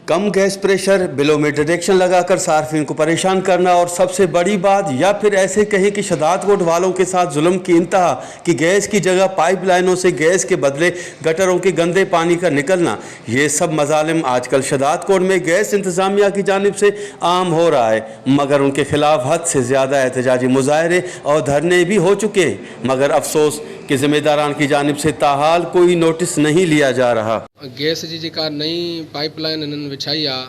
कम gas pressure, बिलों में डिडक्शन लगाकर सार्फिन को परेशान करना और सबसे बड़ी बात या फिर ऐसे कहें कि शहदादकोट वालों के साथ जुल्म की इंतहा कि गैस की जगह पाइपलाइनों से गैस के बदले गटरों के गंदे पानी का निकलना, ये सब मजालिम आजकल शहदादकोट में गैस इंतज़ामिया की जानिब से आम हो रहा है। मगर उनके खिलाफ हद से ज़्यादा एहतजाजी मुजाहरे और धरने भी हो चुके हैं, मगर अफसोस कि ज़िम्मेदारान की जानिब से ताहाल कोई नोटिस नहीं लिया जा रहा। गैस जी जेका नई पाइपलाइन हिननि विछाई आहे,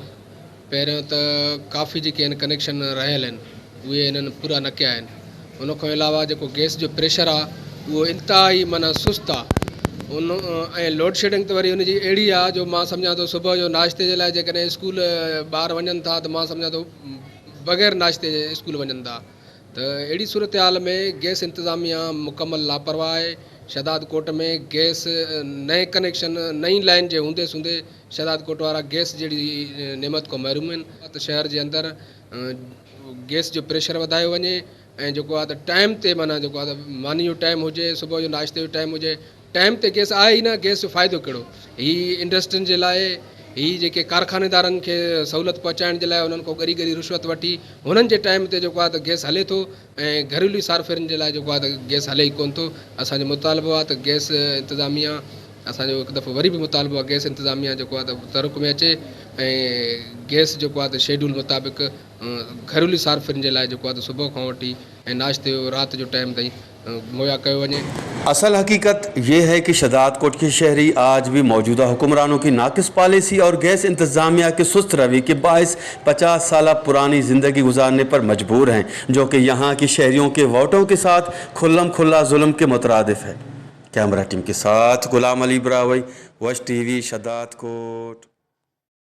पहिरियों त काफ़ी जेके आहिनि कनेक्शन रहियल आहिनि, उहे हिननि पूरा न कया आहिनि। उन खां अलावा जेको गैस जो प्रेशर आहे उहो इंतिहाई माना सुस्त आहे। उन ऐं लोड शेडिंग त वरी हुनजी अहिड़ी आहे जो मां सम्झां थो सुबुह जो नाश्ते जे लाइ जेकॾहिं स्कूल ॿार वञनि था त मां सम्झां थो बग़ैर नाश्ते जे स्कूल वञनि था। त अहिड़ी सूरत हाल में गैस इंतिज़ामिया मुकमल लापरवाह आहे। शहदादकोट में गैस नए कनेक्शन नई लाइन जे हूंदे सूंदे शहदादकोट वारा गैस जहिड़ी नेमत खां महरूम आहिनि। त शहर जे अंदरि गैस जो प्रेशर वधायो वञे ऐं जेको आहे त टाइम ते माना जेको आहे त मानी जो टाइम हुजे, सुबुह जो नाश्ते जो टाइम हुजे, टाइम ते गैस आहे ई न, गैस जो फ़ाइदो कहिड़ो? ही इंडस्ट्रियुनि जे लाइ, ही जेके कारखानेदारनि खे सहूलियत पहुचाइण जे लाइ उन्हनि खां ॻरी ॻरी रिश्वत वठी हुननि जे टाइम ते जेको आहे त गैस हले थो ऐं घरेलू सार्फिन जे लाइ जेको आहे त गैस हले ई कोन थो। असांजो मुतालबो आहे त गैस इंतिज़ामिया, असांजो हिकु दफ़ो वरी बि मुतालबो आहे गैस इंतिज़ामिया जेको आहे त तरुक में अचे ऐं गैस जेको आहे त शेड्यूल मुताबिक़ घरेलू सार्फिन जे लाइ जेको आहे त सुबुह खां वठी ऐं नाश्ते जो राति जो टाइम ताईं मुहैया कयो वञे। असल हकीकत ये है कि शहदादकोट के शहरी आज भी मौजूदा हुक्मरानों की नाकिस पॉलिसी और गैस इंतज़ामिया की सुस्त रवि के बायस 50 साल पुरानी ज़िंदगी गुजारने पर मजबूर हैं, जो कि यहाँ के शहरियों के वोटों के साथ खुल्लम खुल्ला जुल्म के मुतरादिफ है। कैमरा टीम के साथ गुलाम अली ब्रावई, वश टीवी, शहदादकोट।